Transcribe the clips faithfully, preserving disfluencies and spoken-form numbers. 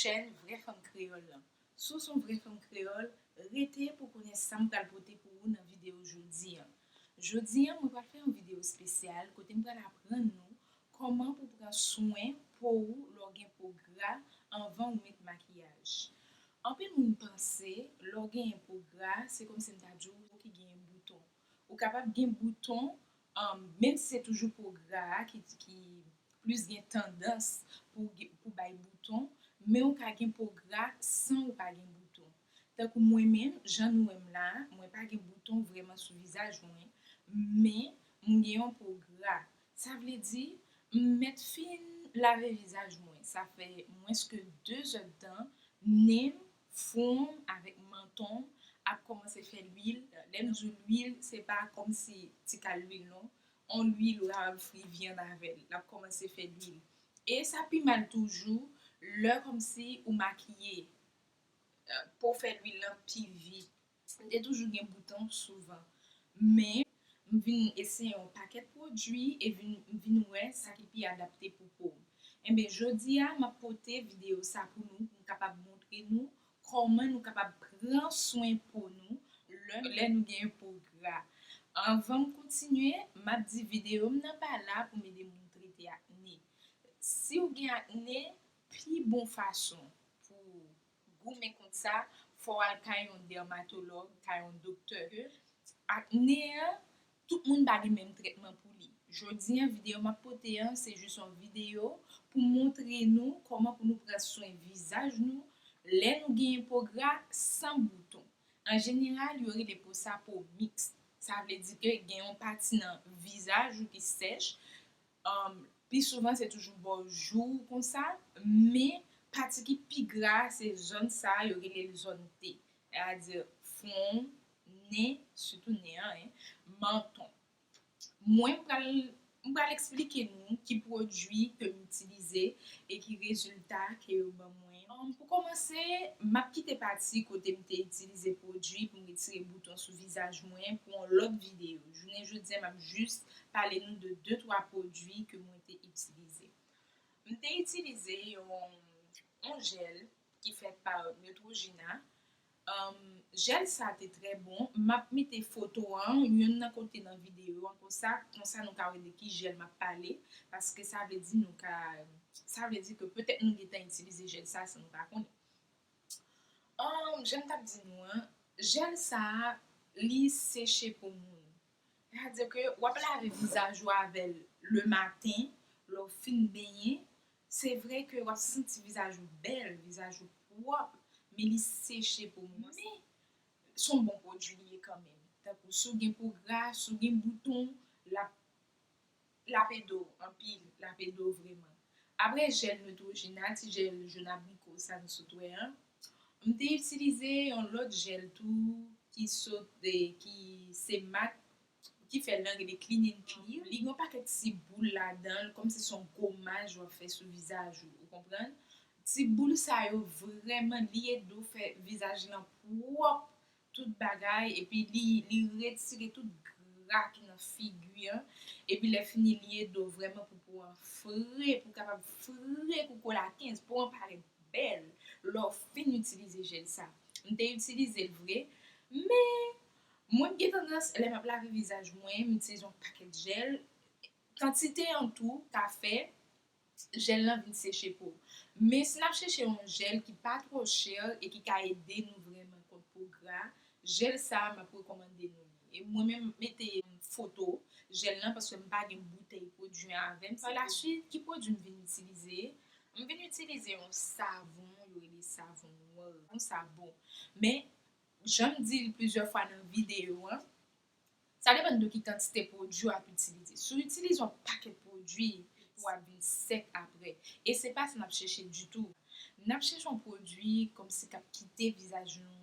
Chèn Vrè Fanm Kreyòl lan. Si w se yon vrè fanm kreyòl, rete pou w konnen sa m pral pote pou ou nan videyo jodi a. Jodi a, mwen pral fè yon videyo espesyal kote m pral aprann nou kòman pou w pran swen po w lè w gen po gra anvan w met makiyaj. Anpil moun panse lè w genyen po gra, se kòmsi m ta di w ki genyen bouton. Ou kapab gen bouton, um, menm si se toujou po gra a ki, ki plis gen tandans pou, pou bay bouton, men ou ka gen po gra san ou pa gen bouton. Tankou mwen menm, jan nou wè m la, mwen pa gen bouton vrèman sou vizaj mwen, men m gen yon po gra. Sa vle di, m mèt fin lave vizaj mwen. Sa fè mwens ke de zèdtan, nen m, fwon m avèk manton m ap kòmanse fè lwil. Lè m di w lwil, se pa kòmsi ti kal lwil non. On lwil ou kapab fri vyann avè l. L ap kòmanse fè lwil. E sa pi mal toujou, lè kòmsi ou makiye. Eh, po w fè lwil lan pi vit. M te toujou gen bouton souvan. Men, m vin eseye yon pakèt pwodui e vin, m vin wè sa ki pi adapte pou po m. Enben, jodi a, m ap pote videyo sa pou nou, pou m kapab montre nou kòman nou kapab pran swen po nou lè, lè nou gen po gra. Anvan m kontinye, m ap di videyo m nan pa la pou m ede moun trete akne. Si w gen akne, pi bon fason pou goumen kont sa, fò w al kay yon dèmatològ, kay yon doktè. Akne an, tout moun pa gen menm trètman pou li. Jodi a, videyo m ap pote an, se jis yon videyo pou montre nou kòman pou nou pran swen vizaj nou lè nou genyen po gra san bouton. An jeneral, yo rele po sa po miks. Sa vle di ke gen yon pati nan vizaj ou ki sèch, um, pi souvan, se toujou bò jou w konsa, men pati ki pi gra, se zòn sa a, yo rele l zòn T. Sètadi fwon, nen, sitou nen an, hein, manton. Mwen, m pral, m pral eksplike nou ki pwodui ke m itilize e ki rezilta ke yo ban mwen. Um, pou kòmanse, m ap kite pati kote m te itilize pwodui pou m retire bouton sou vizaj mwen pou yon lòt videyo. Jounen jodi a, m ap jis pale nou de de twa pwodui ke mwen te itilize. M te itilize yon, yon jèl ki fèt pa Neutrogena. Um, jèl sa te trè bon. M ap mete foto an, youn nan kote nan videyo an, konsa, konsa nou ka wè de ki jèl m ap pale, paske sa vle di nou ka, sa vle di ke petèt nou gentan itilize jèl sa san nou pa konnen. Um, jan m t ap di nou an, jèl sa a, li seche po moun. Sètadi ke w ap lave vizaj ou avè l le maten, lè w fin benyen, se vre ke w ap santi vizaj ou bèl, vizaj ou pwòp, men li seche po moun. Men, se yon bon pwodui li ye kanmenm. Tankou si w gen po gra, si w gen bouton, l ap, l ap ede w anpil, l ap ede w vrèman. Apre jèl Neutrogena, ti jèl jòn abriko sa nou sot wè an, m te itilize yon lòt jèl tou ki sot, eh, ki se mak ki fè l lan rele Clean and Clear. Li gen yon pakèt ti boul ladan l, kòmsi se yon gomaj w ap fè sou vizaj ou, ou konprann? Ti boul sa yo vrèman, li ede w fè vizaj lan pwòp, tout bagay, epi li, li retire tout gra ki nan figi an, epi lè fini, li ede w vrèman pou po an fre, pou kapab fre kou kola kenz, po an parèt bèl lè w fin itilize jèl sa. M te itilize l vre, men mwen gen tandans, lè m ap lave vizaj mwen, m itilize yon pakèt jèl. Kantite an tou ka fè jèl lan vin seche po. Men si n ap chèche yon jèl ki pa twò chè e ki ka ede nou vrèman kont po gra, jèl sa a, m ap rekòmande nou li. E mwen menm, m mete foto jèl lan paske m pa gen boutèy pwodui an avè m. Pa la swit, ki pwodui m vin itilize? M vin itilize yon savon, yo rele savon nwa. Bon, sa bon. Men, jan m di l plizyè fwa nan videyo an, sa depann de ki kantite pwodui w ap itilize. Si w itilize yon pakèt pwodui, w ap vin sèk apre. E se pa sa n ap chèche ditou. N ap chèche yon pwodui kòmsi k ap kite vizaj nou,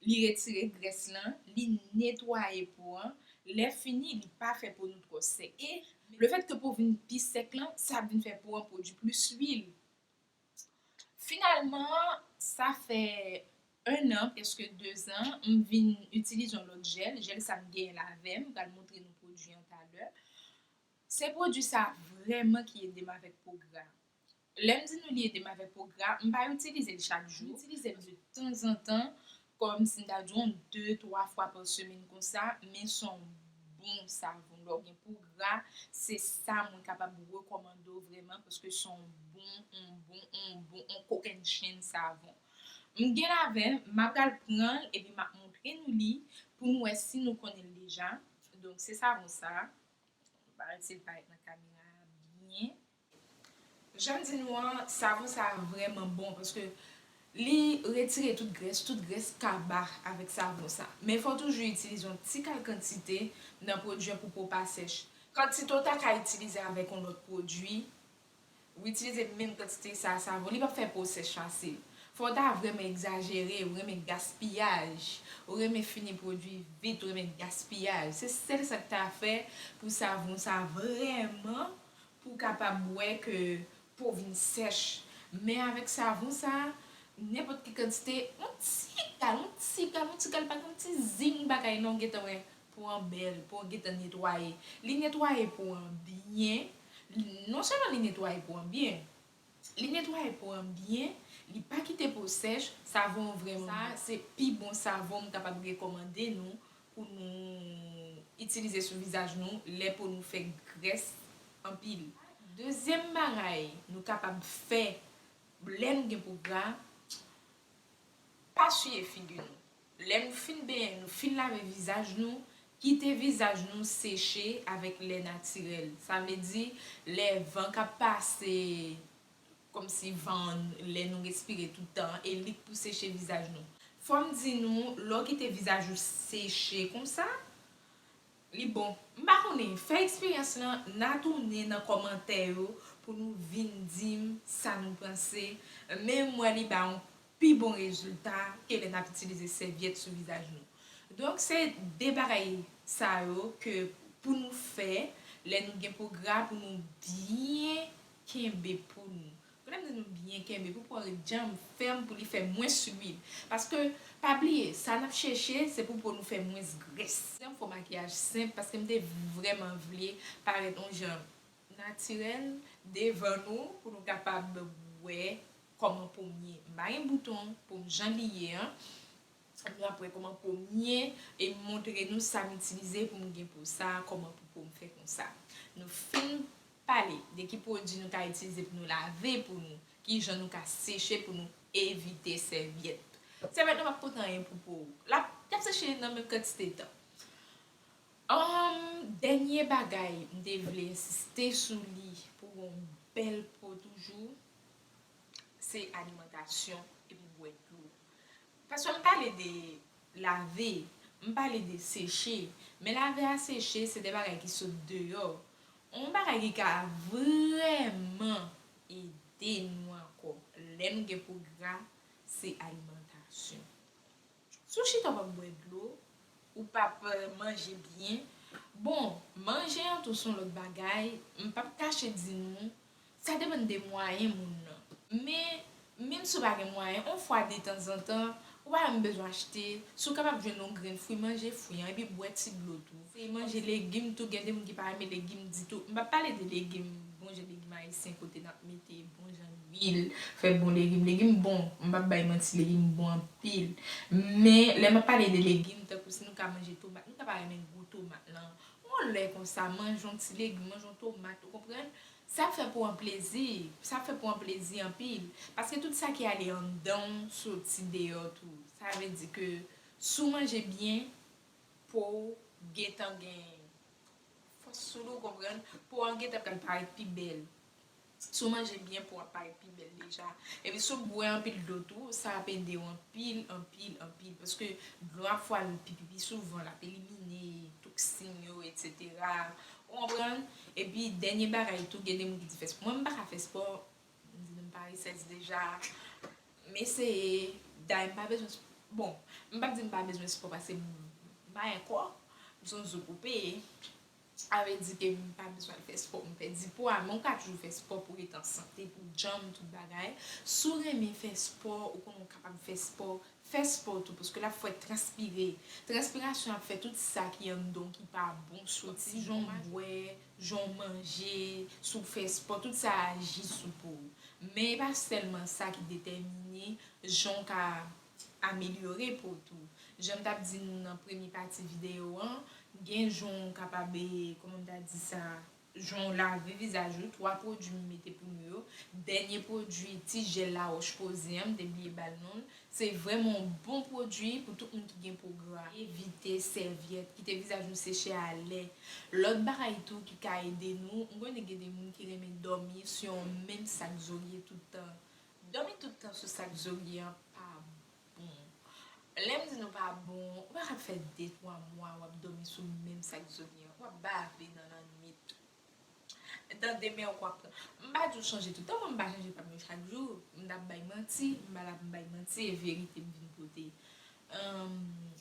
li retire grès lan, li netwaye po an. Lè fini, li pa fè po nou twò sèk. E lefètke po vin pi sèk lan, sa ap vin fè po an pwodui plis lwil. Finalman, sa fè en an, prèske de zan, m vin itilize yon lòt jèl. Jèl sa m genyen l avè m, m pral montre nou pwodui an talè. Se pwodui sa vrèman ki ede m avèk po gra. Lè m di nou li ede m avèk po gra, m pa itilize l chak jou. M itilize l de tanzantan, kòm si m ta di yon de, twa fwa pa semèn konsa, men se yon bon savon. Lè w gen po gra, se sa mwen kapab rekòmande w vrèman, paske se yon bon, yon bon, yon bon, yon kokennchenn savon. M gen lavè, m ap pral pran l, epi m ap montre nou li, pou nou wè si nou konnen l deja. Donk, se savon sa. M pa rete l parèt nan kamera a byen. Jan m di nou an, savon sa a vrèman bon, paske li retire tout grès, tout grès kaba avèk savon sa. Men fò w toujou itilize yon ti kal kantite nan pwodui an pou po w pa sèch. Kantite w ta ka itilize avèk yon lòt pwodui, ou itilize menm kantite sa a savon, li p ap fè po w sèch fasil. Fò w ta vrèman egzajere, ou renmen gaspiyaj, ou renmen fini pwodui vit, ou renmen gaspiyaj. Se sèl sa k ta fè pou savon sa vrèman, pou w kapab wè ke po w vin sèch. Men avèk savon sa, nenpòt ki kantite, yon ti kal, yon ti kal, yon ti kal, pa gen yon ti zing bagay non, w gentan wè po an bèl, po an gentan netwaye. Li netwaye po an byen. Non sèlman li netwaye po an byen, li netwaye po an byen, li pa kite po sèch, savon an vrèman bon. Sa se pi bon savon m kapab rekòmande nou pou nou itilize sou vizaj nou lè po nou fè grès anpil. Dezyèm bagay nou kapab fè lè nou gen po gra, pa siye figi nou. Lè nou fin benyen, nou fin lave vizaj nou, kite vizaj nou seche avèk lè natirèl. Sa vle di, lè van k ap pase, kòmsi van an, lè nou respire tout tan an, e li k pou seche vizaj nou. Fò m di nou, lè w kite vizaj ou seche konsa, li bon. M pa konnen, fè eksperyans lan, n a tounen nan kòmantè yo pou nou vin di m sa nou panse. Men m wè li ba yon pi bon rezilta ke lè n ap itilize sèvyèt sou vizaj nou. Donk, se de bagay sa yo ke pou nou fè lè nou gen po gra, pou nou byen kenbe po nou. Lè m di nou byen kenbe, pou po w ret djanm, fèm, pou li fè mwens lwil. Paske, pa bliye, sa n ap chèche, se pou po nou fè mwens grès. Dèzyèm fwa makiyaj senp, paske m te vrèman vle parèt yon jan natirèl devan nou, pou nou kapab wè kòman po m ye. M pa gen bouton, po m jan li ye an. Nou ap wè kòman po m ye, e m montre nou sa m itilize pou m gen po sa, kòman pou po m fè konsa. Nou fin pale de ki pwodui nou ka itilize pou nou lave po nou, ki jan nou ka seche pou nou evite sèvyèt. Sèvyèt nou p ap pote anyen pou po w. L ap, l ap seche nan menm kantite tan. Ahn, dènye bagay m te vle ensiste sou li pou yon bèl po toujou, se alimantasyon epi bwè dlo. Paske m pale de lave, m pale de seche, men lave a seche se de bagay ki sot deyò. Yon bagay ki ka vrèman ede nou ankò lè nou gen po gra, se alimantasyon. Si w chita w p ap bwè dlo, ou p ap, eh, manje byen. Bon, manje an tou se yon lòt bagay, m p ap kache di nou, sa depann de mwayen moun nan. Men, menm si w pa gen mwayen, yon fwa detanzantan, ou pa menm bezwen achte, si w kapab jwenn yon grenn fwi, manje fwi an, epi bwè ti dlo tou. Se manje legim tou, gen de moun ki pa renmen legim ditou. M p ap pale de legim, bon jan legim ayisyen kote n ap mete bon jan lwil, fè bon legim. Legim bon, m p ap bay manti, legim bon anpil. Men, lè m ap pale de legim, tankou si nou ka manje tomat, nou ka pa renmen gou tomat lan. Yon lè konsa, manje yon ti legim, manje yon tomat, ou konprann? Sa ap fè po an plezi, sa ap fè po an plezi anpil. Paske tout sa ki ale anndan w soti deyò tou. Sa vle di ke si w manje byen, po w gentan gen fòs sou li, ou konprann? Po an gentan pral parèt pi bèl. Si w manje byen, po w ap parèt pi bèl deja. Epi si w bwè anpil dlo tou, sa ap ede w anpil, anpil, anpil. Paske dlo ap fè w al pipi pi souvan, l ap elimine toksin yo, etsetera. Ou konprann? Epi dènye bagay tou, gen de moun ki di fè spò. Mwen, m pa ka fè spò, m di nou m paresèz deja. M eseye, dayè m pa bezwen sp-, bon, m p ap di m pa bezwen spò paske m, m pa gen kò, m se yon zo koupe. Sa vle di ke m pa bezwen al fè spò pou m pèdi pwa, men w ka toujou fè spò pou w ret an sante, pou w djanm, tout bagay. Si w renmen fè spò, ou konnen w kapab fè spò, fè spò tou, paske l ap fè w transpire. Transpirasyon ap fè tout sa ki anndan w ki pa bon soti, jan w bwè, jan w manje, si w fè spò, tout sa aji sou po w. Men e pa sèlman sa ki detèmine jan w ka amelyore po w tou. Jan m t ap di nou nan premye pati videyo an, gen jan w kapab, e, kòman m ta di sa, jan w lave vizaj ou, twa pwodui m mete pou nou yo. Dènye pwodui, ti jèl La Roche Posée an, m te bliye ba l non l. Se vrèman yon bon pwodui pou tout moun ki gen po gra. Evite sèvyèt, kite vizaj nou seche alè. Lòt bagay tou ki ka ede nou, m konnen gen de moun ki renmen dòmi sou yon menm sak zorye tout tan. Dòmi tout tan sou sak zorye an pa bon. Lè m di nou pa bon, ou pa ka fè de twa mwa w ap dòmi sou menm sak zorye an, w ap bave nan lannwit. Nan demen ou k ap pran. M pa di w chanje tout tan, mwen m pa chanje pa m yo chak jou. M t ap bay manti, m pa la pou m bay manti, e verite m vin pote. Ahn,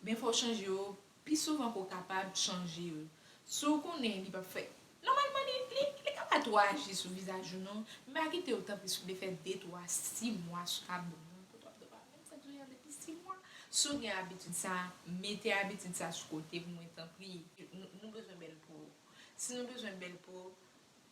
men fò w chanje yo pi souvan ke w kapab chanje yo. Si w konnen li p ap fè, nòmalman li, li, li ka pa twò aji sou vizaj ou non, men pa kite w tanpri si w vle fè de, twa, sis mwa sou, a bon, kote w ap dòmi menm sak zorye an depi sis mwa. Si w gen abitid sa, mete abitid sa sou kote pou mwen tanpri. Nou, nou bezwen bèl po. Si nou bezwen bèl po,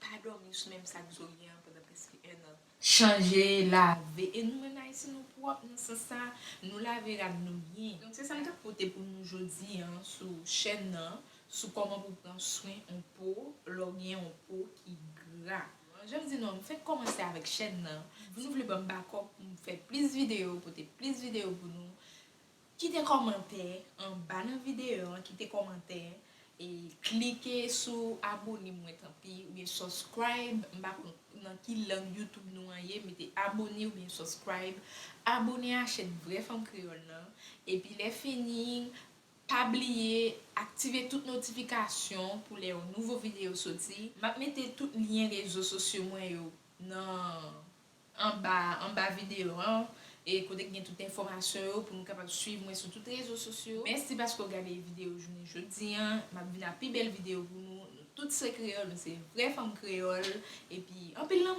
pa dòmi sou menm sak zorye an pandan prèske en an. Chanje, lave. E nou menm Ayisyen nou pwòp nan sans sa, nou lave rad nou byen. Donk se sa m t ap pote pou nou jodi an sou chèn nan, sou kòman pou pran swen yon po lè w gen yon po ki gra. Jan m di nou, m fèk kòmanse avèk chèn nan. Si nou vle ban m bakòp pou m fè plis videyo, pote plis videyo pou nou, kite kòmantè anba nan videyo an, kite kòmantè, e klike sou abone mwen tanpri, oubyen subscribe, m pa konn nan ki lang YouTube nou an ye, mete abone oubyen subscribe, abone a chèn Vrè Fanm Kreyòl nan, epi lè fini, pa bliye aktive tout notifikasyon pou lè yon nouvo videyo soti. M ap mete tout lyen rezo sosyo mwen yo nan anba, anba videyo an, e kote ki gen tout enfòmasyon yo pou nou kapab swiv mwen sou tout rezo sosyo. Mèsi paske w gade videyo jounen jodi an. M ap vin ak pi bèl videyo pou nou. Nou tout se kreyòl, nou se vrè fanm kreyòl. Epi, anpil lanmou.